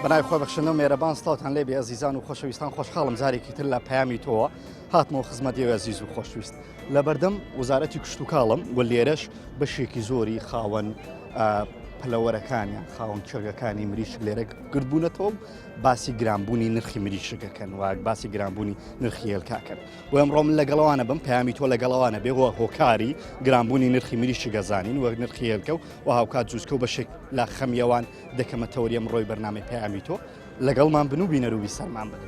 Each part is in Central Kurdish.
بەناوی خۆی بەخشندە و مێرەبان سڵاوتان لێبێ ئەزیزان و خۆشەویستان خۆشحاڵم جارێکی تر لە پەیامی تۆوە هاتمەوە خزمەت ئێوە ئەزیز و خۆشویست لەبەردەم وەزارەتی کشتوکاڵم و لێرەش بەشێکی زۆری خاوەن پەلەوەرەکانیان خاوەن کێڵگەکانی مریشک لێرە گردبوونەتەوە و باسی گرانبوونی نرخی مریشکەکەن و باسی گرانبوونی نرخی هێلکاکەن و ئەمڕۆ من لەگەڵەوانە بم پەیامی تۆ لەگەڵەوانە بێ هۆکاری گرانبوونی نرخی مریشک گەزانین وەک نرخی هێلکە و و هاوکات جوزکە و بەشێک لە خەمیەوان دەکەمە تەوەری ئەمڕۆی بەرنامەی پەیامی تۆ لەگەڵمان بن و بینەر و بیسەرمان بن.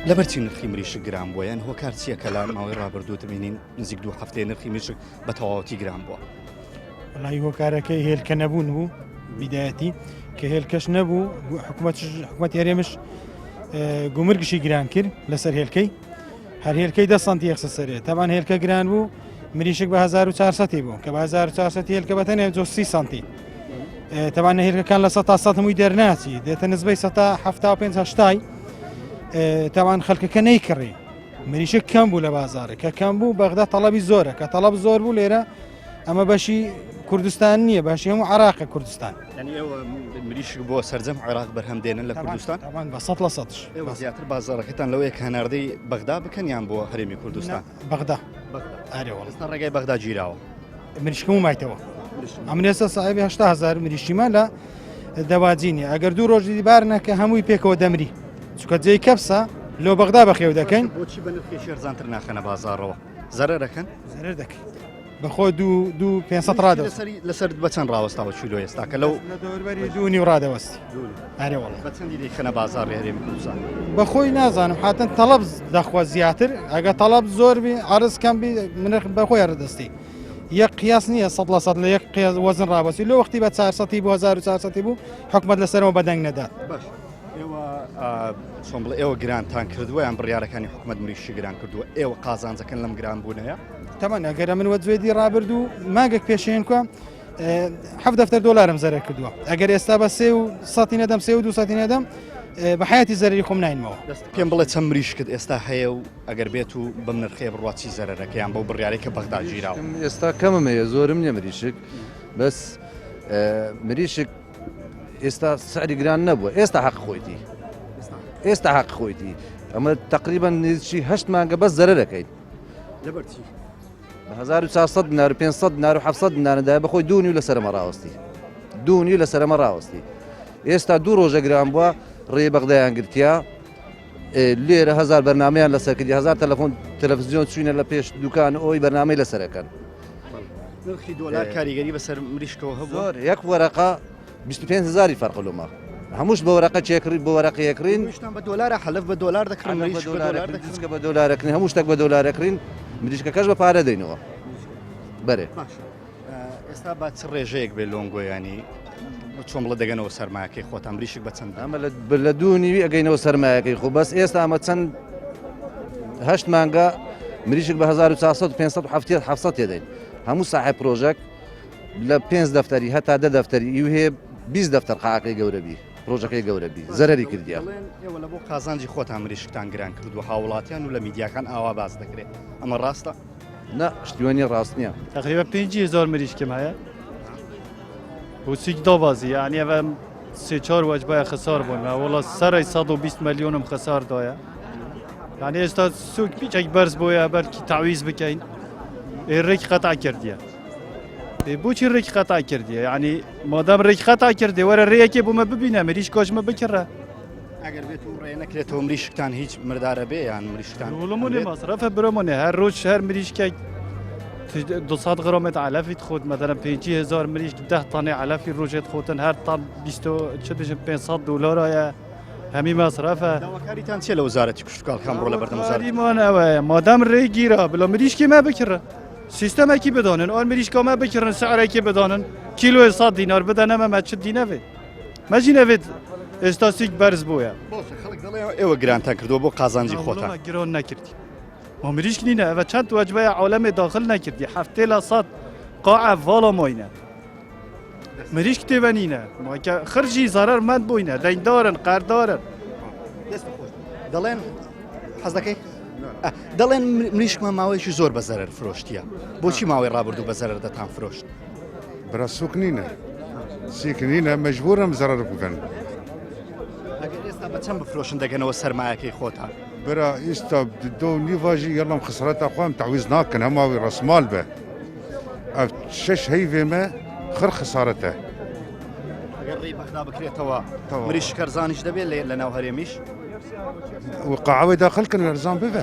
لەبەرچی نرخی مریشک گران بووە یان هۆکار چییە کە لە ماوەی ڕابردوو دەبینین نزیک دوو هەفتەیە نرخی مریشک بە تەواوەتی گران بووە؟ وەڵی هۆکارەکەی هێلکە نەبوون بوو بیدایەتی کە هێلکەش نەبوو حکوومەت حکوومەت هەرێمش گومرگشی گران کرد لەسەر هێلکەی هەر هێلکەی دە سانتی یەخسە سەرێ تەبان هێلکە گران بوو مریشک بە 1400 بوو کە بە 1400 هێلکە بە تەنێ جۆ 30 سانتی تەبان هێلکەکان لە 100 تا هەمووی دەرناچی دێتە نزبەی 75 هەشتای تاوان خەلکەکە نەیکڕی مریشک کەم بوو لە بازارێک کە کەم بوو بەغدا تەڵەبی زۆرە کە تەڵەب زۆر بوو لێرە ئەمە بەشی کوردستان نییە باشی هەموو عراقە کوردستان مریشک بۆ سەرجەم عێراق بەرهەم دێنن لە کوردستان بە سە لە سەدش ئێوە زیاتر بازارەکەتان لەوەیە کە هەناردەی بەغدا بکەن یان بۆ هەرێمی کوردستان بەغدا ئێستا ڕێگای بەغدا گیراوە مریشکم و مایتەوە ئەمن ئێستا ساحێبی 80 هزار مریشیمە لە دەواجینی ئەگەر دوو ڕۆژی بار نەکە هەمووی پێکەوە دەمری چکە جێی کەپسە لۆ بەغدا بەخێو دەکەین بۆچی بە نرخێکی ئەرزانتر ناخەنە بازاڕەوە زەرەر دەکەن زەرەر دەکەین بەخۆ دوو دوو 500 ڕادەوەستی لەسەر بە چەند ڕاوەستاوە چیلۆ ئێستا کە لەو لە دەوربەری دوو نیو ڕادەوەستی ئەرێ وەڵا بە چەندی دەیخەنە بازاڕی هەرێمی کوردستان بەخۆی نازانم حاتن تەڵەب دەخوا زیاتر ئەگە تەڵەب زۆر بی عرض کەم بی منرخ بەخۆی ڕدەستی یەک قیاس نییە سە لە سەد لە یەک قیاس وەزن ڕابەسی لە وەختی بە 400 بۆ 1400 بوو حکومت لەسەرەوە بەدەنگ نەدات باش ئێوە چۆن بڵێ ئێوە گرانتان کردووە یان بڕیارەکانی حکومت مریشی گران کردووە ئێوە قازانجەکەن لەم گران بوونەیە تەمان ئەگەرە من وە جوێدی ڕابردوو مانگێک پێشێن کوە هەفت دەفتەر دۆلارم زەرەر کردووە ئەگەر ئێستا بە سێ و سەتی نەدەم سێ و دو سەتی نەدەم بە حیاتی زەرری خۆم ناینمەوە دەست پێم بڵێ چەند مریشکت ئێستا هەیە و ئەگەر بێت و بەم نرخەیە بڕوا چی زەرەرەکەیان بەو بڕیارەی کە بەغدا گیراوە ئێستا کەمم هەیە زۆرم نییە مریشک بەس مریشک ئێستا سعری گران نەبووە ئێستا حەق خۆیتی ئێستا حەق خۆیتی ئەمە تقریبا نزیکی هەشت مانگە بەس زەرەرەکەین لەبەر چی؟ بە 1400 دینار و 500 دینار و 700 دینار دایە بەخۆی دوو نیو لەسەرمە ڕاوەستی دوو نیو لەسەرمە ڕاوەستی ئێستا دوو ڕۆژە گران بووە ڕێ بەغدایان گرتیا لێرە هزار بەرنمەیان لەسەر کردی هزار تەلەفۆن تەلەڤزیۆن چوینە لە پێش دوکان ئەوی بەرنمەی لەسەرەکەن نرخی دۆلار کاریگەری بەسەر مریشکەوە هەبوو زۆر یەک وەرەقە 25 هزاری فەرق لۆمە هەمووش بە وەرەقە چێکڕی بۆ وەرەقە یەکڕین شتان بە دۆلارە حەلف بە دۆلار دەکڕن مریشک بە دۆلار دەکڕن بە دۆلارەکرین هەموو شتێک بە دۆلارەکرین مریشکەکەش بە پارە دەینەوە بەرێ ئێستا با چ ڕێژەیەک بێ لۆنگۆیانی چۆن بڵێ دەگەنەوە سەرمایەکەی خۆتان مریشک بە چەند ئەمە لە دوو نیوی ئەگەینەوە سەرمایەکەی خۆ بەس ئێستا ئەمە چەند هەشت مانگە مریشک بە 1400 570 700 تێدەین هەموو ساحێ پرۆژەک لە پێنج دەفتەری هەتا دە دەفتەری ئیو هەیە 20 دەفتەر قاعەکەی گەورە بی پرۆژەکەی گەورە بی زەرەری کردیە. ئێوە لە بۆ قازانجی خۆتان مریشکتان گران کردووە هاوڵاتیان و لە میدیاکان ئاوا باس دەکرێت ئەمە ڕاستە؟ نا شتی وە نیە ڕاست نیە. تقریبا پێنجی هزار مریشکم هەیە و سویک دابازی یعنی ئەوە سێ چوار وەجبایە خسار بوون وڵا سەرەی 120 ملیۆنم خسار دایە یعنی ئێستا سوک پیچێک بەرز بۆیە بەلکی تعویز بکەین ڕێک قەتع کردیە بۆچی ڕێک قەتع کردیە یعنی مادام ڕێک قەتع کردی وەرە ڕێیەکێ بۆ مە ببینە مریش کۆچمە بکڕە ئەگەر بێت و ڕێ نەکرێتەوە مریشکتان هیچ مردارە بێ یان مریشکتان وڵمونێ مەسرەفە برۆمونێ هەر ڕۆژ هەر مریشکێک 200 غرامت علفیت خۆت مەدەرم 5000 مریشک 10 تانێ علفی ڕۆژێت خۆتن هەر تان 20 چ بژم 500 دلارایە هەمی مەسرەفە داواکاریتان چیە لە وەزارەتی کشتوکاڵ کە ئەمڕۆ لە بەردەم وەزارەتی کاریمان ئەوەیە مادام ڕێ گیرا بلا مریشکی مە بکڕە سیستەمێکی بدانن ئەو مریشکا مە بکڕن سعرێکی بدانن کیلۆی 100 دینار بدەنە مە مە چ دینەوێت مەجی نەوێت ئێستا سیک بەرز بووە باشە خەڵک دەڵێ ئێوە گرانتان کردووە بۆ قازانجی خۆتان گران نەکردی. ما مریشک نینە ئەوە چەند وەجبەیە عالەمێ داخل نەکردی 70% قاعە ڤاڵا ماینە مریشک تێوە نینە ماکە خرجی زەرەرمەند بووینە دەیندارن قەردارن. دەڵێن حەز دەکەی؟ دەڵێن مریشکمان ماوەیەکی زۆر بە زەرەر فرۆشتیە بۆچی ماوەی ڕابردوو بە زەرەر دەتان فرۆشت؟ برا سوک نینە سیک نینە مەجبورم زەرەر بکەن. ئەگەر ئێستا بە چەند بفرۆشن دەگەنەوە سەرمایەکەی خۆتان؟ برا ئیستا دو نیڤاژی یەڵم خسرەتە خۆم تەعویز ناکەن هەماوی ڕەسمال بە ئەف شەش هەیڤێ مە خڕ خسارەتە. ئەگەر ڕێی بەغدا بکرێتەوە مریشک هەرزانیش دەبێت لە لەناو هەرێمیش؟ وقاعەوەی داخل کن هەرزان ببێ.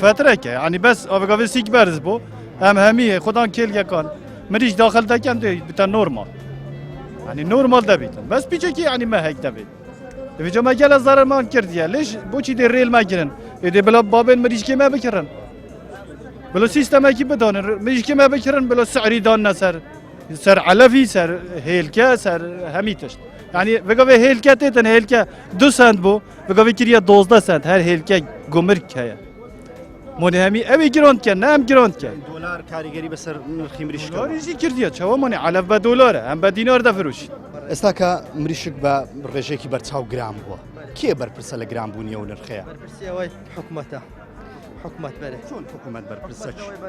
فترەکە ینی بەس ئەوگاوێ سیک بەرز بوو ئەم هەمی خوددان کێلگەکان مریش داخل دەکەن بتە نۆرمال ینی نۆرمال دەبیتن بەس پیچێکی ینی مەهێک دەبێت دەبێت مە گەلە زەرمان کردیە لێش بۆچی دێ ڕێل مەگرن ئێدێ بلا بابێن مریشکێ مە بکڕن بلا سیستەمێکی بدانن مریشکێ مە بکڕن بلا سعری دان نەسەر سەر عەلەفی سەر هێلکە سەر هەمی تشت یعنی بگەێ هێلکە تێتن هێلکە دو سنت بوو بگەێ کریە 12 سنت هەر هێلکە گومرگ هەیە مۆنی هەمی ئەوی گرۆند کە نام گرۆند کە دۆلار کاریگەری بەسەر نرخی مریشک دۆلاریشی کردیە چەوە مۆنی عەلەف بە دۆلارە ئەم بە دینار دەفروشی ئێستا کە مریشک بە ڕێژەیەکی بەرچاو گران بووە کێ بەرپرسە لە گرانبوونی ئەو نرخەیە؟ بەرپرسی ئەوەی حکومەتە حکومەت بەرێ چۆن حکومەت بەرپرسە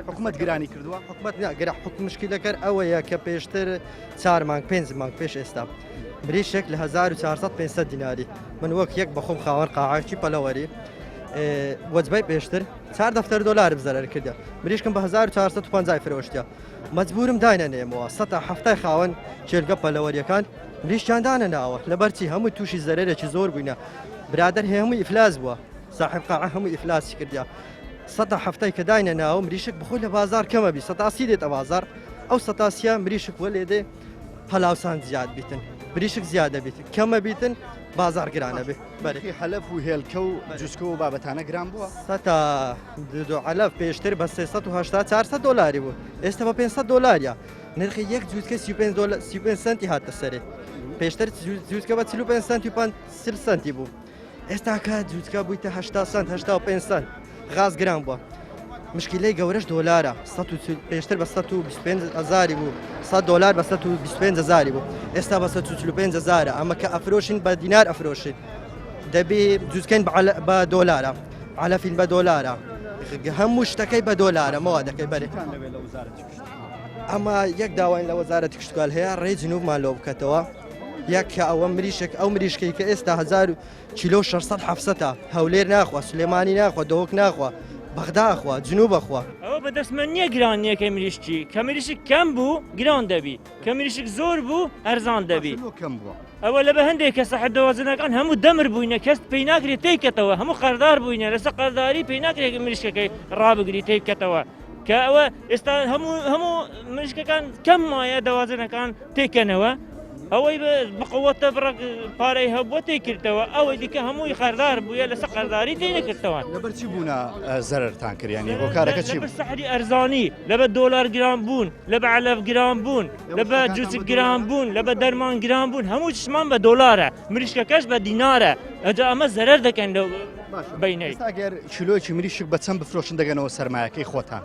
حکومەت گرانی کردووە حکومەت گرا حکوم مشکلەکەر ئەوەیە کە پێشتر چار مانگ پێنج مانگ پێش ئێستا مریشێک لە 1400 500 دیناری من وەک یەک بەخۆم خاوەن قاعکی پەلەوەری وەجبای پێشتر چار دەفتەر دۆلارم زەرەر کردە مریشکم بە 1450 فرۆشتە مەجبورم داینەنێمەوە سەتا هەفتای خاوەن کێلگە پەلەوەریەکان مریشکیان دانەناوە لەبەرچی هەمووی تووشی زەرەرێکی زۆر بووینە برادەر هەیە هەمووی ئیفلاس بووە ساحب قاعە هەموو ئیفلاسی کردیا سەتا هەفتای کە داینە ناوە مریشک بخۆی لە بازار کەمە بی سەتاسی دێتە بازار ئەو سەتاسیە مریشک وە لێ دێ پەلاوسان زیاد بیتن مریشک زیادە بیت کەمە بیتن بازار گرانە بێ بەرەی حەلەف و هێلکە و جوسکە و بابەتانە گران بووە سەتا دو عەلەف پێشتر بە 380 400 دلاری بوو ئێستا بە 500 دلاریە نرخی یەک جووتکە 35 دلار 35 سنتی هاتە سەرێ پێشتر جووتکە بە 45 سنتی و 40 سنتی بوو ئێستاکە جووتکە بوویتە 80 سنت 85 سنت غاز گران بووە مشکلەی گەورەش دۆلارە پێشتر بە 125 هزاری بوو 100 دلار بە 125 هزاری بوو ئێستا بە 145 هزارە ئەمە کە ئەفرۆشین بە دینار ئەفرۆشین دەبێ جوزکەین بە دۆلارە عەلەفین بە دۆلارە هەموو شتەکەی بە دۆلارە مەوادەکەی بەرێ ئەمە یەک داواین لە وەزارەتی کشتوکال هەیە ڕێی جنوبمان لۆ بکەتەوە یەک کە ئەوە مریشک ئەو مریشکەی کە ئێستا هزار کیلۆ 600 700 هەولێر ناخوا سلێمانی ناخوا دهۆک ناخوا بەغدا ئەخوا جنوب ئەخوا. ئەوە بەدەست من نییە گرانیەکەی مریشکی کە مریشک کەم بوو گران دەبی کە مریشک زۆر بوو ئەرزان دەبی کەم بووە ئەوە لە بە هەندێک کەسە حدەوەزنەکان هەموو دەمر بووینە کەس پێی ناکرێت تێکەتەوە هەموو قەردار بووینە لەسەر قەرداری پێی ناکرێت مریشکەکەی ڕابگری تێکەتەوە کە ئەوە ئێستا هەموو هەموو مریشکەکان کەم مایە دەوازنەکان تێکەنەوە ئەوەی بقوتە بڕک پارەی هەبووە تێکردەوە ئەوەی دیکە هەمووی قەردار بووە لەسەر قەرداری تێ نەکردەوە لەبەر چی بوونە زەرەرتان کردیانی هۆکارەکە چی بوو؟ سەحری ئەرزانی لەبە دۆلار گران بوون لە بە عەلەف گران بوون لە بە جوچک گران بوون لە بە دەرمان گران بوون هەموو چشمان بە دۆلارە مریشکەکەش بە دینارە ئەجا ئەمە زەرەر دەکەن لەو بینەی ئەگەر کیلۆیەکی مریشک بە چەند بفرۆشن دەگەنەوە سەرمایەکەی خۆتان؟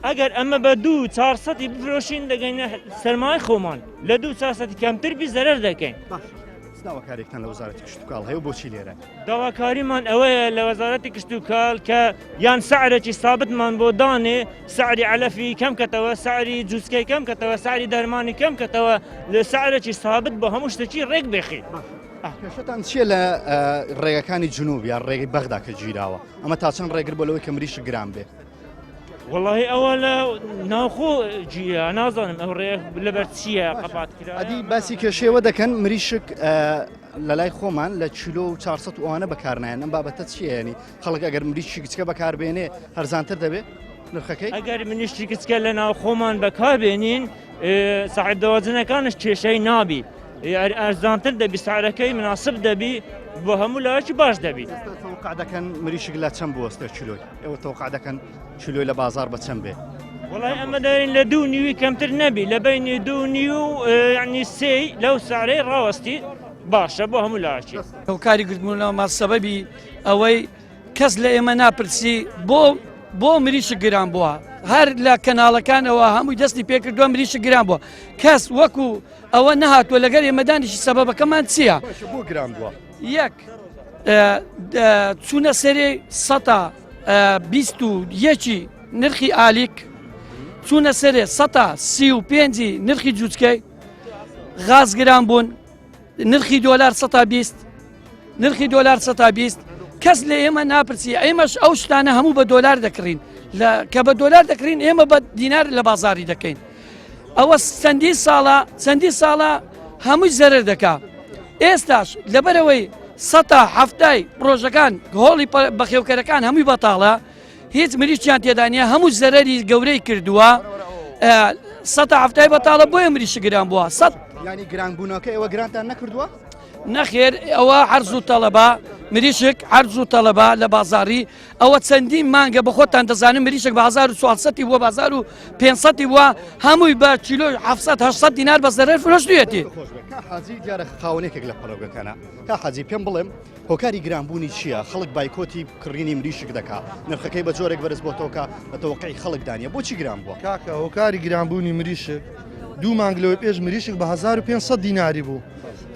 ئەگەر ئەمە بە دوو چارسەتی بفرۆشین دەگەینە سەرمای خۆمان لە دوو چارسەتی کەمتر بی زەرەر دەکەین. داواکاریەکتان لە وەزارەتی کشتوکاڵ هەیە و بۆچی لێرە؟ داواکاریمان ئەوەیە لە وەزارەتی کشتوکاڵ کە یان سعرێکی سابتمان بۆ دانێ سعری عەلەفی کەم کەتەوە سعری جوسکەی کەم کەتەوە سعری دەرمانی کەم کەتەوە لە سعرێکی سابت بۆ هەموو شتێکی ڕێک بێخی. کێشەتان چییە لە ڕێگەکانی جنوب یان ڕێگەی بەغدا کە گیراوە ئەمە تا چەند ڕێگر بۆ لەوەی کە مریشک گران بێ؟ وەڵاهی ئەوە لە ناوخۆ گیرا نازانم ئەو ڕێ لەبەر چییە قەپات کرا ئەدی باسی کێشەوە دەکەن مریشک لە لای خۆمان لە کیلۆ و 400 ئەوانە بەکارنایەن ئەم بابەتە چییە ینی خەڵک ئەگەر مریشکی گچکە بەکاربێنێ هەرزانتر دەبێت نرخەکەی ئەگەر منیشتی گچکە لە ناو خۆمان بەکاربێنین ساحب دەواجنەکانش کێشەی نابی ئەرزانتر دەبی سعرەکەی مناسب دەبی بۆ هەموو لایەکی باش دەبی تەوقع دەکەن مریشک لە چەند بوەستێ کیلۆی ئێوە تەوقع دەکەن کیلۆی لە بازار بە چەند بێ؟ وڵی ئەمە دەرین لە دوو نیوی کەمتر نەبی لە بینی دوو نیو ینی سێ لەو سعرەی ڕاوەستی باشە بۆ هەموو لاکی. هۆکاری گرتبوونەوەمان سەبەبی ئەوەی. کەس لە ئێمە ناپرسی بۆ بۆ مریشک گران بووە هەر لە کەناڵەکانەوە هەمووی دەستی پێکردووە مریشک گران بووە کەس وەکو ئەوە نەهاتووە لەگەر ئێمەدانیشی سەبەبەکەمان چییە بۆ گران بووە یەک چوونە سەرێ سەتا 21 نرخی ئالیک چوونە سەرێ سەتا 35 نرخی جوچکەی غاز گران بوون نرخی دۆلار سەتا 20 نرخی دۆلار سەتا 20 کەس لە ئێمە ناپرسی ئێمەش ئەو شتانە هەموو بە دۆلار دەکڕین لە کە بە دۆلار دەکرین ئێمە بە دینار لە بازاری دەکەین ئەوە چەندی ساڵە چەندی ساڵە هەمووی زەرەر دەکا ئێستاش لەبەرەوەی سەتا هەفتای پرۆژەکان هۆڵی بەخێوکەرەکان هەمووی بەتاڵە هیچ مریشکیان تێدا نییە هەموو زەرەری گەورەی کردووە سەتا هەفتای بەتاڵە بۆیە مریشک گران بووە سەد ینی گرانبوونەکە ئێوە گرانتان نەکردووە؟ نەخێر ئەوە عەرز و تەڵەبە مریشک عەرز و تەڵەبە لە بازاری ئەوە چەندین مانگە بە خۆتان دەزانن مریشک بە 1400 بووە بە 1500 بووە هەمووی بە کیلۆ 700 800 دینار بە زەرەر فرۆشتویەتی. کا حاجی دیارە خاوەنێکێک لە پەڵەوگەکانە کا حاجی پێم بڵێم هۆکاری گرانبوونی چییە؟ خەڵک بایکۆتی کڕینی مریشک دەکا، نرخەکەی بە جۆرێک بەرز بۆتەوە کە لە تەوەقعی خەڵکدا نییە، بۆچی گران بووە؟ کاکە هۆکاری گرانبوونی مریشک دوو مانگ لەوەی پێش مریشک بە 1500 دیناری بوو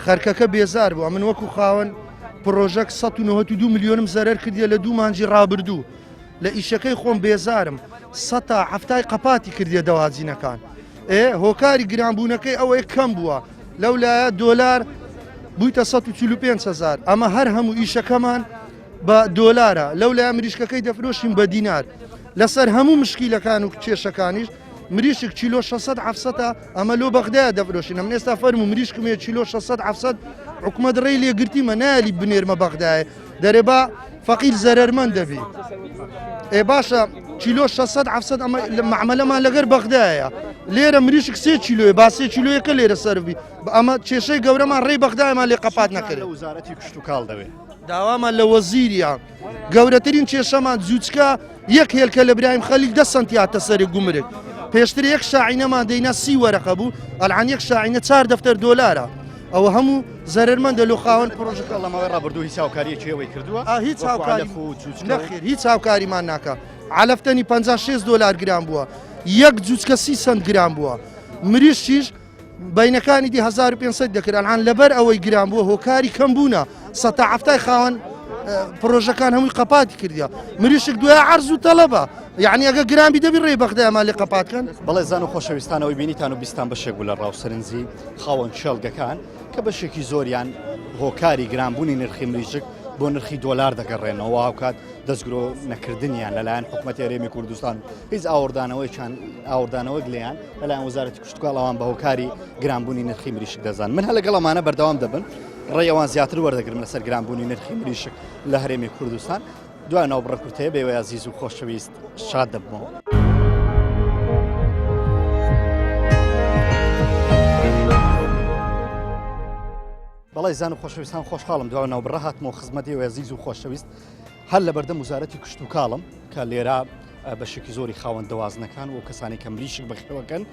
خەرکەکە بێزار بوو من وەکو خاوەن پرۆژەک 192 ملیۆنم زەرەر کردیە لە دوو مانگی ڕابردوو لە ئیشەکەی خۆم بێزارم سەتا حەفتای قەپاتی کردیە دەواجینەکان ئێ هۆکاری گرانبوونەکەی ئەوەیە کەم بووە لەو لایە دۆلار بوویتە 145 هزار ئەمە هەر هەموو ئیشەکەمان بە دۆلارە لەو لایە مریشکەکەی دەفرۆشین بە دینار لەسەر هەموو مشکیلەکان و کێشەکانیش مریشک کیلۆ 600 700 ئەمە لۆ بەغدایە دەفرۆشین ئەمن ئێستا فەرموو مریشکم هەیە کیلۆ 600 700 حکومەت ڕێی لێگرتیمە نایەلی بنێرمە بەغدایە دەرێ با فەقیر زەرەرمەند دەبی ئێ باشە کیلۆ 600 700 ئەمە لە معمەلەمان لەگەر بەغدایە لێرە مریشک سێ کیلۆیە با سێ کیلۆیەکە لێرە سەربی ئەمە کێشەی گەورەمان ڕێی بەغدایمان لێ قەپات نەکرێت وەزارەتی کشتوکاڵ دەوێ داوامان لە وەزیریان گەورەترین کێشەمان جوچکە یەک هێلکە لە برایم خەلیل دە سەنتی هاتە سەری گومرگ پێشتر یەک شاعینەمان دەینا سی وەرەقە بوو ئەلعان یەک شاعینە چار دەفتەر دۆلارە ئەوە هەموو زەرەرمەندە لۆ خاوەن پرۆژەکە لە ماوەی ڕابردوو هیچ هاوکاریەکی ئێوەی کردووە هیچ هاوکاری نەخێر هیچ هاوکاریمان ناکە عەلەفتەنی 56 دۆلار گران بووە یەک جوچکە سی سەنت گران بووە مریشکیش بینەکانی دی 1500 دەکرد ئەلان لەبەر ئەوەی گران بووە هۆکاری کەم بوونە سەتا هەفتای خاوەن پرۆژەکان هەمووی قەپاتی کردیا مریشک دوای عرض و تەلەبە یعنی ئەگە گران بی دەبی ڕێی بەغدایمان لێ قەپات کەن. بەڵێ زان و خۆشەویستان ئەوەی بینیتان و بیستان بەشێک بوو لە ڕاو سەرنجی خاوەن کێڵگەکان کە بەشێکی زۆریان هۆکاری گرانبوونی نرخی مریشک بۆ نرخی دۆلار دەگەڕێنەوە هاوکات دەستگرۆ نەکردنیان لەلایەن حکوومەتی هەرێمی کوردستان هیچ ئاوردانەوەیان ئاوردانەوەک لێیان لەلایەن وەزارەتی کشتتوکاڵ ئەوان بە هۆکاری گرانبوونی نرخی مریشک دەزان من هە لەگەڵ ئەمانە بەردەوام دەبن ڕێی ئەوان زیاتر وەردەگرم لەسەر گرانبوونی نرخی مریشک لە هەرێمی کوردستان دوای ناوبڕە کورتەیە بێوەی ئازیز و خۆشەویست شاد دەبمەوە. بەڵێ زان و خۆشەویستان خۆشحاڵم دوای ناوبڕە هاتمەوە خزمەتی ئێوەی ئازیز و خۆشەویست هەر لە بەردەم وزارەتی کشتوکاڵم کە لێرە بەشێکی زۆری خاوەن دەوازنەکان و کەسانی کە مریشک بەخێوەکەن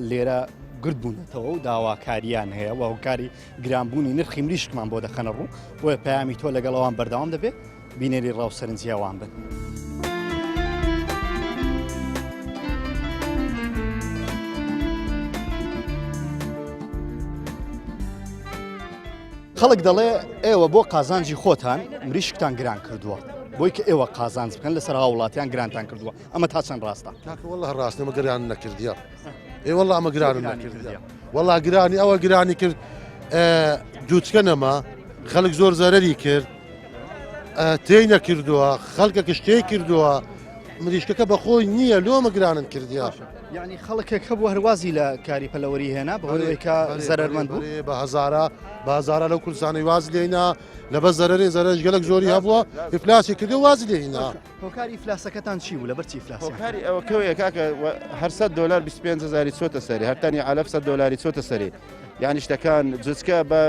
لێرە گرد بوونەتەوە و داواکاریان هەیە و هۆکاری گرانبوونی نرخی مریشکمان بۆ دەخەنە ڕوو بۆیە پەیامی تۆ لەگەڵ ئەوان بەردەوام دەبێت بینەری ڕاو سەرنجی ئەوان بن. خەڵک دەڵێ ئێوە بۆ قازانجی خۆتان مریشکتان گران کردووە بۆی کە ئێوە قازانج بکەن لەسەر هاوڵاتیان گرانتان کردووە ئەمە تا چەند ڕاستە؟ کاکە والله ڕاستە ئەمە گران نەکردیە ئێ والله ئەمە گرانم نەکردیە والله گرانی ئەوە گرانی کرد جوچکە نەما خەڵک زۆر زەرەری کرد تێی نەکردووە خەڵکەکەش تێی کردووە مریشکەکە بەخۆی نییە لۆمە گرانن کردیا یعنی خەڵکێک هەبوو هەروازی لە کاری پەلەوەری هێنا بەهۆی کە زەرەرمەند بوو بە هەزارە بە هەزارە لەو کوردستانی واز لێنا لەبەر زەرەرێ زەرەرش گەلک زۆری هەبووە ئیفلاسی کردو واز لێنا هۆکاری ئیفلاسەکەتان چی بوو لەبەر چی ئیفلاسیان کرد؟ هۆکاری ئەوە کەوەیە کاکە هەر 100 دلار 25 هزاری چۆتە سەری هەرتانی عەلەف 100 دلاری چۆتە سەری یعنی شتەکان جوچکە بە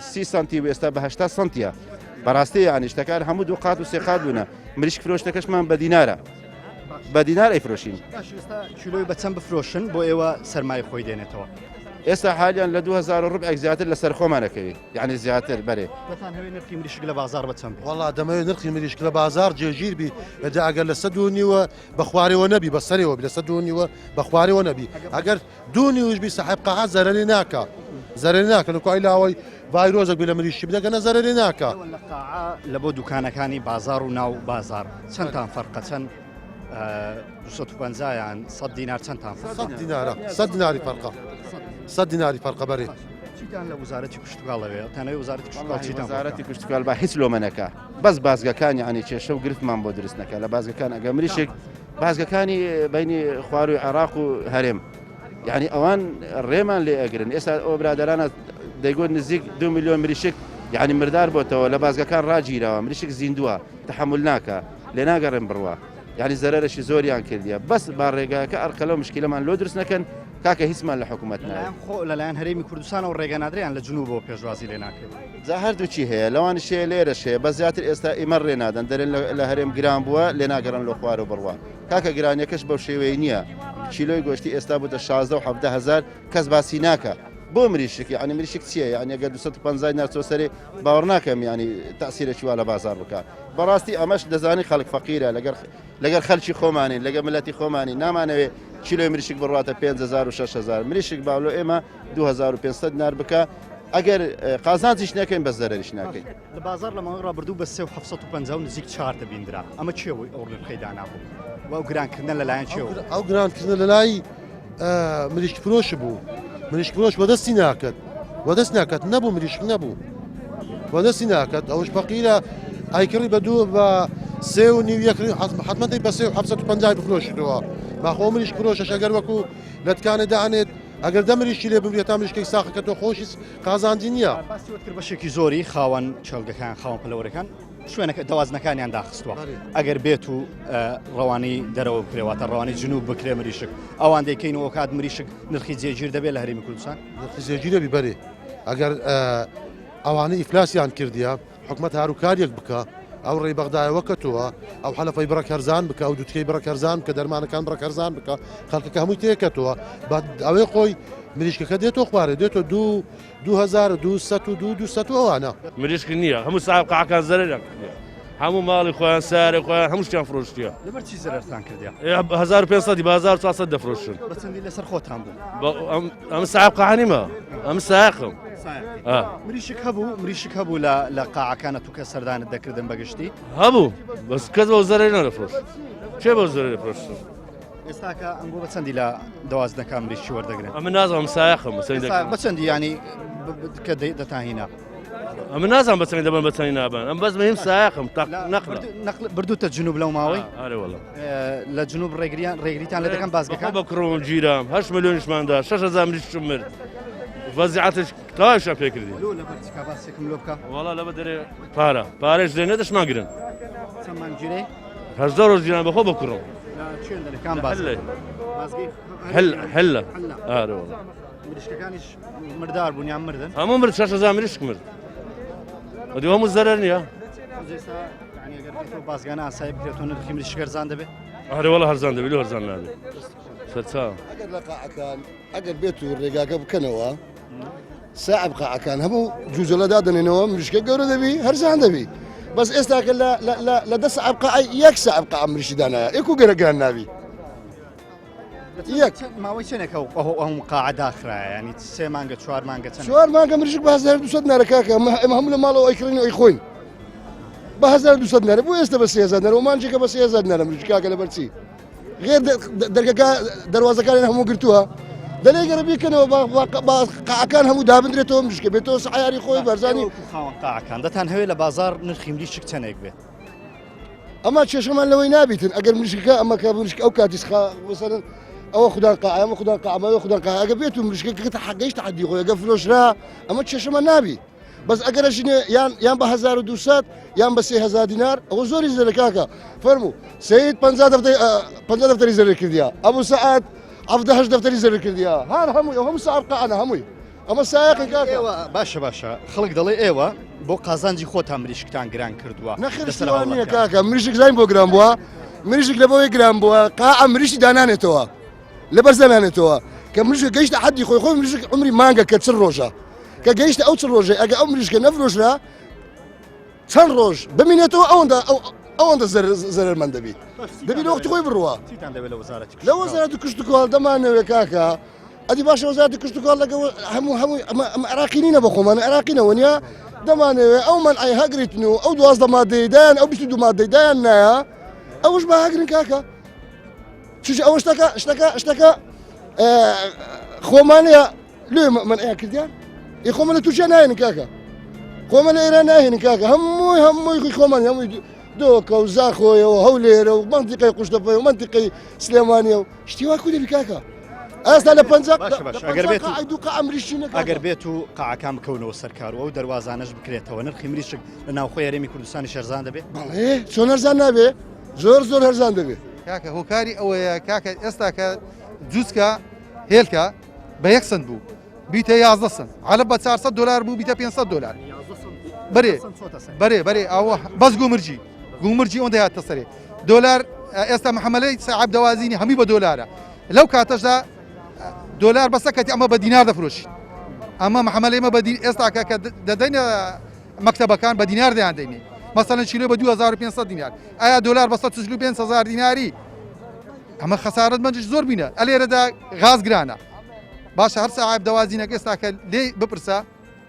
30 سانتی و ئێستا بە 80 سانتیە بەڕاستی یعنی شتەکان هەموو دوو قات و سێ قات بوونە مریشک فرۆشتەکەشمان بە دینارە بە دینار ئەیفرۆشین باش ئێستا کیلۆی بە چەند بفرۆشن بۆ ئێوە سەرمایە خۆی دێنێتەوە؟ ئێستا حالیان لە 2000 و ڕبعێک زیاتر لەسەر خۆمانەکەوی یعنی زیاتر بەرێ. دەتانهەوێ نرخی مریشک لە بازاڕ بە چەند بێت؟ وەڵا دەمەوێت نرخی مریشک لە بازاڕ جێگیر بی ئەجا ئەگەر لە سەد و نیوە بە خوارەوە نەبی بە سەرەوە بی لە سەد و نیوە بە خوارەوە نەبی ئەگەر دوو نیوش بی سەحێب قەعە زەرەری ناکا زەرەری ناکە لە کوای لاوەی ڤایرۆزێک بی لە مریشکی بدەگە نە زەرەری ناکا. لە قاعە لە بۆ دوکانەکانی بازاڕ و ناو بازاڕ چەندتان فەرقە چەند 250 یان 100 دینار چەندتان فەرقە؟ 100 دینارە 100 دیناری فەرقە 100 دیناری فەرقە بەرێ. چیتان لە وەزارەتی کشتوکاڵ ئەوێ؟ تانەوەی وەزارەتی کشتوکاڵ چیتان بۆ وەزارەتی کشتوکاڵ با هیچ لۆمە نەکا بەس بازگەکان یعنی کێشە و گرفتمان بۆ دروست نەکا لە بازگەکان ئەگە مریشک بازگەکانی بینی خواروی عێراق و هەرێم یعنی ئەوان ڕێمان لێ ئەگرن ئێستا ئەو برادرانە دەیگوت نزیک دو میلیۆن مریشک یعنی مردار بۆتەوە لە بازگەکان ڕاگیراوە مریشک زیندووە تحمل ناکە لێ ناگەڕێن بڕوا یعنی زەرەرەشی زۆریان کردیە بەس با ڕێگاکە ئەرقەلە مشکلەمان لۆ دروست نەکەن کاکە هیچمان لە حکوومەت نایە خۆ لەلایەن هەرێمی کوردستانەوە ڕێگە نادرێن لە جنوبەوە پێشوازی لێ ناکرێت جا هەردووکی هەیە لەوانش هەیە لێرەش هەیە بەس زیاتر ئێستا ئیمە ڕێ نادەن دەرێن لە هەرێم گران بووە لێ ناگەڕن لۆ خوارە بڕوا کاکە گرانیەکەش بەو شێوەیە نییە کیلۆی گۆشتی ئێستا بووتە 16 و 17 هزار کەس باسی ناکە بۆ مریشک یعنی مریشک چییە یعنی ئەگەر 250 نارچۆ سەرێ باوەڕ ناکەم یعنی تاسیرێکی وا لە بازار بکە بەڕاستی ئەمەش دەزانی خەڵک فەقیرە لەگەر لەگەر خەلکی خۆمانین لەگەر ملەتی خۆمانی نامانەوێ کیلۆی مریشک بڕاتە 5000 و 6000 مریشک باولۆ ئێمە 2500 دینار بکە ئەگەر قازانجیش نەکەین بە زەرەریش ناکەین. لە بازاڕ لە ماوەی ڕابردوو بە 3 و 750 و نزیک چوار دەبیندرا، ئەمە کێ بوو ئەو نرخەی دانابوو و ئەو گرانکردنە لەلایەن کێوە بوو؟ ئەو گرانکردنە لەلای مریشک فرۆش بوو، مریشک فرۆش وەدەستی ناکرد، وەدەست ناکات نەبوو مریشک نەبوو وەدەستی ناکات، ئەوش فەقیرە ئایکڕی بە دوو بە سێ و نیو یەکڕی حەتمەن دەی بە سێ و 750 بفرۆشیتەوە، ماخۆ مریشک فرۆشەش ئەگەر وەکو لە دکانێ دانێت ئەگەر دە مریشکی لێ بمرێت تا مریشکێک ساخەکە تۆ خۆشی قازانجی نییە. باسی وەت کرد بەشێکی زۆری خاوەن کێڵگەکان خاوەن پەلەوەرەکان شوێنەکە دەوازنەکانیان داخستووە ئەگەر بێت و ڕەوانەی دەرەوە بکرێ واتە ڕەوانەی جنوب بکرێ مریشک ئەوان دەیکەین و ئەوکات مریشک نرخی جێگیر دەبێت لە هەرێمی کوردستان نرخی جێگیر دەبی بەرێ ئەگەر ئەوانە ئیفلاسیان کردیە حکومەت هاروکاریەک بکە ئەو ڕێی بەغدایە وەکەتەوە ئەو حەلەفەی بڕەک هەرزان بکە ئەو دوتکەی بڕەک هەرزان بکە دەرمانەکان بڕەک هەرزان بکە خەڵکەکە هەمووی تێکەتەوە ئەوەی خۆی مریشکەکە دێتۆ خوارێ دێتۆ دوو 2202 200 ئەوانە. مریشک نییە هەموو ساحب قاعەکان زەرەریان کردیە هەموو ماڵی خۆیان سارێ خۆیان هەموو شتیان فرۆشتیە. لەبەر چی زەرەرتان کردیە؟ 1500 بە 1400 دەفرۆشن. بە چەندی لەسەر خۆتان بوو؟ ئەم ساحب قاعە نیمە ئەم سایەقم. مریشک هەبوو مریشک هەبوو لە لە قاعەکانە تو کە سەردانت دەکردن بەگشتی هەبوو بەس کەس بەو زەرەری نەدەفرۆشت کێ بەو زەرەری فرۆشتن ئێستاکە ئەنگۆ بە چەندی لە دەوازنەکان مریشکی وەردەگرن ئەمە نازانم سایەقم بە چەندی ینی کە دەتاهینا ئەمە نازانم بە چەندی دەبن بە چەندی نابن ئەم بەس مهم سایەقم نەقل بردوتە جنوب لەو ماوەی ئارێ وەڵا لە جنوب ڕێگریان ڕێگریتان لە دەکەن بازگەکان بە کوڕم گیرام 8 ملیۆنیشماندا 6000 مریشکم مرد وەزیعەتش تەواویشیان پێ کردین لۆ لەبەر چ کا باسێکم لۆ بکە وەڵا لەبەر دەرێ پارە پارەش دێ نەدەشمان گرن چەند مانگ گیرەی هەژدە ڕۆژ گیران بەخۆ بە کوڕم لە کوێن دەرێ کام بازگە بازگەی حل حلە حلە ئارێ وەڵا مریشکەکانیش مردار بوون یان مردن هەموو مرد 6000 مریشک مرد ئەدی هەموو زەرەر نییە بازگانە ئاسایی بکرێتەوە نرخی مریشک هەرزان دەبێت ئەرێ وەڵا هەرزان دەبێت لۆ هەرزان نابێت سەرچاو ئەگەر لە قاعەکان ئەگەر بێت و ڕێگاکە بکەنەوە ساعب قاعەکان هەموو جوجەلە دادەنێنەوە مریشکە گەورە دەبی هەرزان دەبی بەس ئێستاکە لە دە ساعب قاعی یەک ساعب قاع مریشی دانایە ئێکو گەرەگران نابی یەک ماوەی چەندێکە ئەو ئەم قاعە داخرایە ینی سێ مانگە چوار مانگە چەند چوار مانگە مریشک بە 1200 نارە کاکە ئەمە ئێمە هەموو لە ماڵەوە ئەیکڕین و ئەیخۆین بە 1200 نارە بۆ ئێستا بە 3000 نارە و مانجێکە بە 3000 نارە مریشک کاکە لەبەر چی غێر دەرگەکە دەروازەکانیان هەموو گرتووە دەلێ گەرە بیکەنەوە با قاعەکان هەموو دابندرێتەوە مریشکە بێتەوە سعیاری خۆی بەرزانی خاوەن قاعەکان دەتان هەوێ لە بازار نرخی مریشک چەندێک بێت ئەمە کێشەمان لەوەی نابیتن ئەگەر مریشکەکە ئەمە کە مریشک ئەو کاتیش خا مثلا ئەوە خودان قا ئەمە خودان قا ئەمە خودان قا ئەگە بێت و مریشکەکە کە حەگەیشتە حەدی خۆی ئەگە فرۆشرا ئەمە کێشەمان نابی بەس ئەگەر ژنێ یان یان بە 1200 یان بە 3000 دینار ئەوە زۆری زەرە کاکە فەرموو سید 50 دەفتەری 50 دەفتەری زەرەر کردیا ئەبوو سەعات 78 دەفتەری زەرەر کردیا هەر هەمووی ئەو هەموو سەعات قانە هەمووی ئەمە سایەقی کاکە. ئێوە باشە باشە خەڵک دەڵێ ئێوە بۆ قازانجی خۆتان مریشکتان گران کردووە نەخێر شتی وا نییە کاکە مریشک زین بۆ گران بووە مریشک لە بۆی گران بووە قاعە مریشی دانانێتەوە لەبەر زەنانێتەوە. کە مریشک گەیشتە حەدی خۆی خۆی مریشک عمری مانگە کە چ ڕۆژە کە گەیشتە ئەو چ ڕۆژەی ئەگە ئەو مریشکە نەفرۆشرا چەند ڕۆژ بمینێتەوە ئەوەندە ئەوەندە زەرەرمەند دەبی دەبی لە وەختی خۆی بڕوا لە وەزارەتی کشتوکاڵ دەمانەوێ کاکە ئەدی باشە وەزارەتی کشتوکاڵ لەگە هەموو هەمووی ئەمە عراقی نینە بە خۆمان عراقی نەوە نیە دەمانەوێ ئەو من ئەی هەگریتن و ئەو 12 مادەیدان ئەو 22 مادەیدایان نایە ئەوش بە هەگرن کاکە چش ئەوە شتەکە شتەکە شتەکە خۆمانەیە لێ من ئەیان کردیان ئی خۆمە لە تورکیا نایەن کاکە خۆمە لە ئێران ناهێنن کاکە هەمووی هەمووی خۆی خۆمان هەمووی دۆکە و زاخۆیەوە هەولێرە و منتیقی قوشتەپەی و منتیقی سلێمانیە و شتی وا کو دەبی کاکە ئێستا لە پەنج ئەگەر بێت دوو قا ئەمریشی نەکە ئەگەر بێت و قاعەکان بکەونەوە سەرکار و ئەو دەروازانەش بکرێتەوە نرخی مریشک لە ناوخۆی هەرێمی کوردستانی شەرزان دەبێت بەڵێ چۆن هەرزان نابێ زۆر زۆر هەرزان دەبێت کاکە هۆکاری ئەوەیە کاکە ئێستا کە جوچکە هێلکە بە یەک سنت بوو بیتە 11 سنت عەلەب بە 400 دلار بوو بیتە 500 دلار بەرێ بەرێ بەرێ ئەوە بەس گومرجی گومرجی ئەوەندە هاتە سەرێ دۆلار ئێستا محەمەلەی سەعب دەوازینی هەمووی بە دۆلارە لەو کاتەشدا دۆلار بەسە کەتی ئەمە بە دینار دەفرۆشی ئەمە محەمەلەی مە بە ئێستا کە دەدەینە مەکتەبەکان بە دینار دەیان دەینێ مەسەلەن کیلۆ بە 2500 دینار ئایا دۆلار بە 145 هزار دیناری ئەمە خەسارەت مەنجش زۆر بینە ئەلێرەدا غاز گرانە باشە هەر ساعب دەوازینەکە ئێستاکە لێ بپرسە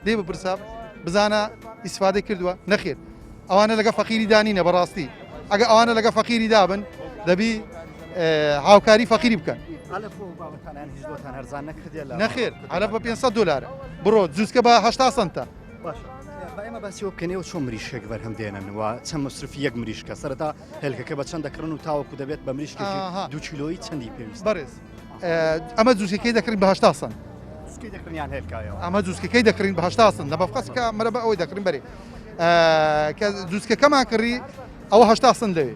لێ بپرسە بزانە ئیسفادەی کردووە نەخێر ئەوانە لەگە فەقیری دانینە بەڕاستی ئەگە ئەوانە لەگە فەقیری دابن دەبی هاوکاری فەقیری بکەن نەخێر عەلەف بە 500 دلارە بڕۆ جوزکە بە 80 سنتە باشە با ئێمە باسی ئەوە بکەین ئێوە چۆن مریشکێک بەرهەم دێنن و چەند مەسرفی یەک مریشکە سەرەتا هێلکەکە بە چەند دەکڕن و تاوەکو دەبێت بە مریشکێکی دوو کیلۆیی چەندی پێویست بەڕێز ئەمە جوزکەکەی دەکڕین بە 80 سنت جوزکەی دەکڕن یان هێلکایەوە ئەمە جوزکەکەی دەکڕین بە 80 سنت لە مەفقەسکە مەرە بە ئەوەی دەکڕین بەرێ کە جوزکەکەمان کڕی ئەوە 80 سنت لەوێ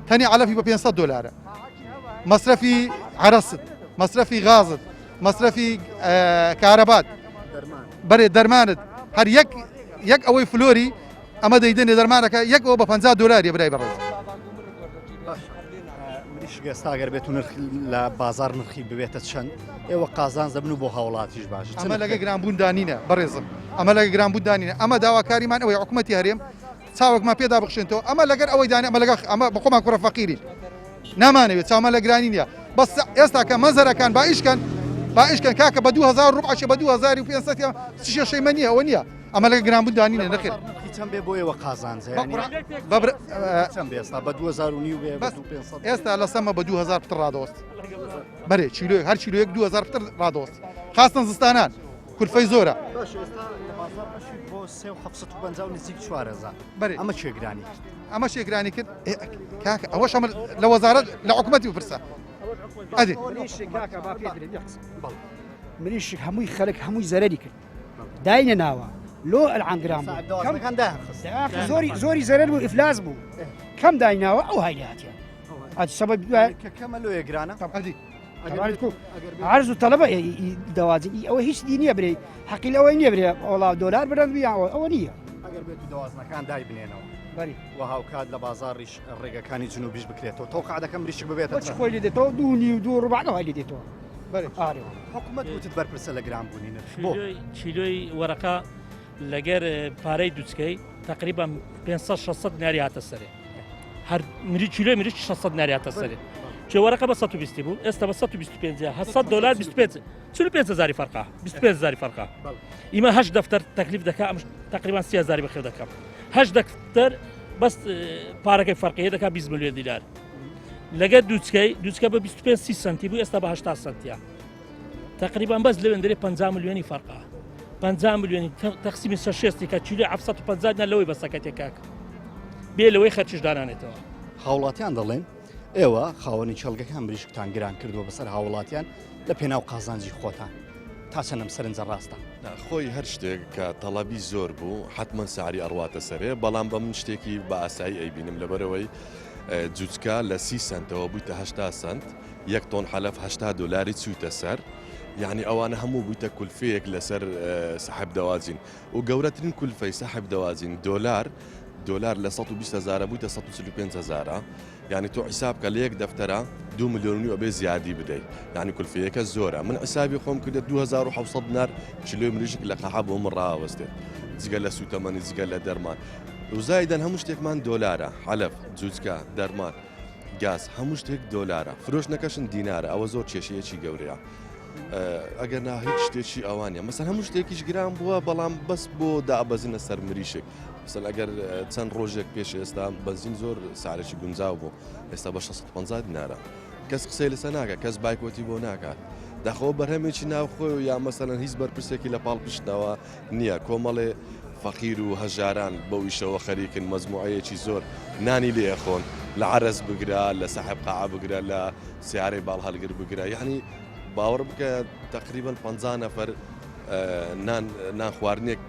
تەنی عەلەفی بە 500 دلارە مەسرەفی عەرەست مەسرەفی غازت مەسرەفی کارەبات بەرێ دەرمانت هەر یەک یەک ئەوەی فلۆری ئەمە دەیدەنێ دەرمانەکە یەک ئەوە بە 50 دلاریە برای بەڕێز مریشک ئێستا گەر بێت و نرخ لە بازار نرخی ببێتە چەند ئێوە قازانج دەبن و بۆ هاوڵاتیش باش ئەمە لەگە گرانبوون دانینە بەڕێزم ئەمە لەگە گرانبوون دانینە ئەمە داواکاریمان ئەوەی حکوومەتی هەرێم چاوەکمان پێدا بخشێنەوە ئەمە لەگەر ئەوەی دانێ ئەمە لەگە ئەمە بەخۆمان کوڕە فەقیرین نامانەوێت چاومان لە گرانی نییە بەس ئێستا کە مەزەرەکان با ئیشکەن با ئیشکەن کاکە بە 2000 ڕوبعەشە بە 2500 یان چ کێشەی مە نییە ئەوە نییە ئەمە لەگە گرانبوون دانینە نەخێر نرخی چەند بێ بۆ ئێوە قازانجە یانی چەند بێ ئێستا بە 2000 و نیو بێ بە 2500 ئێستا لە سەمە بە 2000 پتر ڕادەوەست بەرێ کیلۆیەک هەر کیلۆیەک 2000 پتر ڕادەوەست خاستن زستانان کولفەی زۆرە باش ئێستا لە بازاڕ بەشی بۆ 3750 و نزیک 4000 بەرێ ئەمە چێ گرانی کرد ئەمە شێ گرانی کرد کاکە ئەوەش ئەمە لە وەزارەت لە حکوومەتی بپرسە ئەدی مریشک هەمووی خەرک هەمووی زەرەری کرد داینە ناوە لۆ ئەلعانگرام زۆری زۆری زەرەر بوو ئیفلاس بوو کەم دایناوە ئەو های لاتیان ئەج سەبەب کەمە لۆیە گرانە ئەدی عرض و تەلەبە دەوازی ئەوە هیچ دی نییە برێ حەقی لەوەی نییە برێ ئەوڵا دۆلار برند بیاوە ئەوە نییە ئەگەر بێت و دەوازنەکان دای بنێنەوە بەری و هاوکات لە بازاڕیش ڕێگەکانی جنوبیش بکرێتەوە تەوقع دەکەم مریشک ببێتە چ خۆی لێ دێتەوە دوو نیو دوو ڕبع لێ دێتەوە بەرێ ئارێ حکوومەت وتت بەرپرسە لە گرانبوونی نرخ بۆ کیلۆی وەرەقە لەگەر پارەی دوچکەی تقریبا 500 600 دیناری هاتە سەرێ هەر مری کیلۆی مریش 600 دیناری هاتە سەرێ چێ وەرەقە بە 120 بوو ئێستا بە 125 700 دلار 25 45 هزاری فەرقە 25 هزاری فەرقە ئیمە هەشت دەفتەر تەکلیف دەکا ئەم تقریبا 3 هزاری بەخێو دەکەم هەشت دەفتەر بەس پارەکەی فەرقیە دەکا 20 ملیۆن دینار لەگەر دوچکەی دوچکە بە 25 سی سنتی بوو ئێستا بە 80 سنتیە تقریبا بەس لەوێن دەرێ 50 ملیۆنی فەرقە 50 ملیۆنی تەقسیمی سەر شێستی کە کیلۆی 750 دینار لەوەی بەسەکەتێ کاک بێ لەوەی خەرچش دانانێتەوە. هاوڵاتیان دەڵێن ئێوە خاوەنی کێڵگەکان مریشکتان گران کردووە بەسەر هاوڵاتیان لە پێناو قازانجی خۆتان تا چەند ئەم سەرنجە ڕاستە؟ خۆی هەر شتێک کە تەڵەبی زۆر بوو حەتمەن سعری ئەڕواتە سەرێ بەڵام بە من شتێکی بە ئاسایی ئەیبینم لەبەرئەوەی جوچکە لە 30 سەنتەوە بوویتە 80 سەنت یەک تۆن حەلەف 80 دۆلاری چوویتە سەر یعنی ئەوانە هەموو بوویتە کولفەیەک لەسەر سەحب دەواجین و گەورەترین کولفەی سەحب دەواجین دۆلار. دۆلار لە 120 هەزارە بوویتە 145 هەزارە یعنی تۆ حیساب کە لە یەک دەفتەرە دو ملیۆن و نیو ئەبێ زیادی بدەی یعنی کولفەیەکە زۆرە من حیسابی خۆم کردە 2700 دینار کیلۆی مریشک لە قەحە بۆ من ڕاوەستێت جگە لە سوتەمەنی جگە لە دەرمان وزایدەن هەموو شتێکمان دۆلارە حەلەف جوجکە دەرمان گاز هەموو شتێک دۆلارە فرۆشتنەکەشن دینارە ئەوە زۆر کێشەیەکی گەورەیە ئەگەر نا هیچ شتێکی ئەوانە مەسەر هەموو شتێکیش گران بووە بەڵام بەس بۆ دابەزینە سەر مریشک مەسەل ئەگەر چەند ڕۆژێک پێش ئێستا بەنزین زۆر سارێکی گونجاو بوو ئێستا بە 650 دینارە کەس قسەی لەسەر ناکە کەس بایکۆتی بۆ ناکات داخۆ بەرهەمێکی ناوخۆی و یا مەسەلەن هیچ بەرپرسێکی لە پاڵپشتەوە نییە کۆمەڵێ فەقیر و هەژاران بەو ئیشەوە خەریکن مەجموعەیەکی زۆر نانی لێ ئەخۆن لە عەرەز بگرە لە سەحب قاعە بگرە لە سیارەی باڵ هەلگر بگرە یعنی باوەڕ بکە تقریبا 50 نەفەر نان نان خواردنێک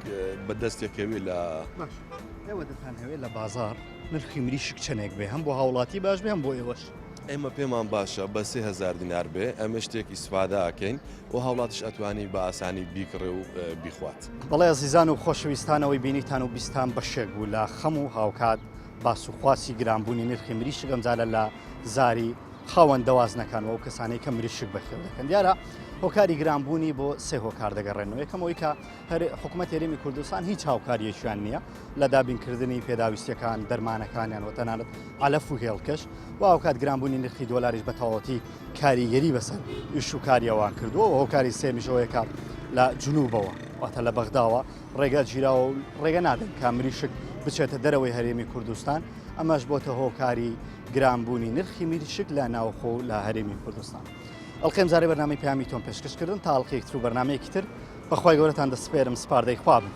بە دەستێکەوێ لە ئێوە دەتانهەوێت لە بازار نرخی مریشک چەندێک بێ هەم بۆ هاوڵاتی باش بێ هەم بۆ ئێوەش ئێمە پێمان باشە بە 3000 دینار بێ ئەمە شتێک ئیسفادە ئەکەین و هاوڵاتیش ئەتوانی بە ئاسانی بیکڕێ و بیخوات. بەڵێ ئەزیزان و خۆشەویستان ئەوەی بینیتان و بیستان بەشێک بوو لە خەم و هاوکات باس و خواسی گرانبوونی نرخی مریشک ئەمجارە لە زاری خاوەن دەوازنەکان و ئەو کەسانەی کە مریشک بەخێو دەکەن دیارە هۆکاری گرانبوونی بۆ سێ هۆکار دەگەڕێنەوە یەکەم ئەوەی کە هەر حکوومەت هەرێمی کوردستان هیچ هاوکاریەکیان نییە لە دابینکردنی پێداویستیەکان دەرمانەکانیان و تەنانەت عەلەف و هێڵکەش و هاوکات گرانبوونی نرخی دۆلاریش بە تەواوەتی کاریگەری بەسەر ئیش و کاری ئەوان کردووە و هۆکاری سێمیش ئەوەیە کە لە جنوبەوە واتە لە بەغداوە ڕێگا گیراوە و ڕێگە نادەن کە مریشک بچێتە دەرەوەی هەرێمی کوردستان ئەمەش بۆتە هۆکاری گرانبوونی نرخی مریشک لە ناوخۆ و لە هەرێمی کوردستان. ئەڵقەی ئەمجارەی بەرنامەی پەیامی تۆم پێشکەش کردن تا ئەڵقەیەکی تر و بەرنامەیەکی تر بەخوای گەورەتان دەسپێرم سپاردەی خوا بن.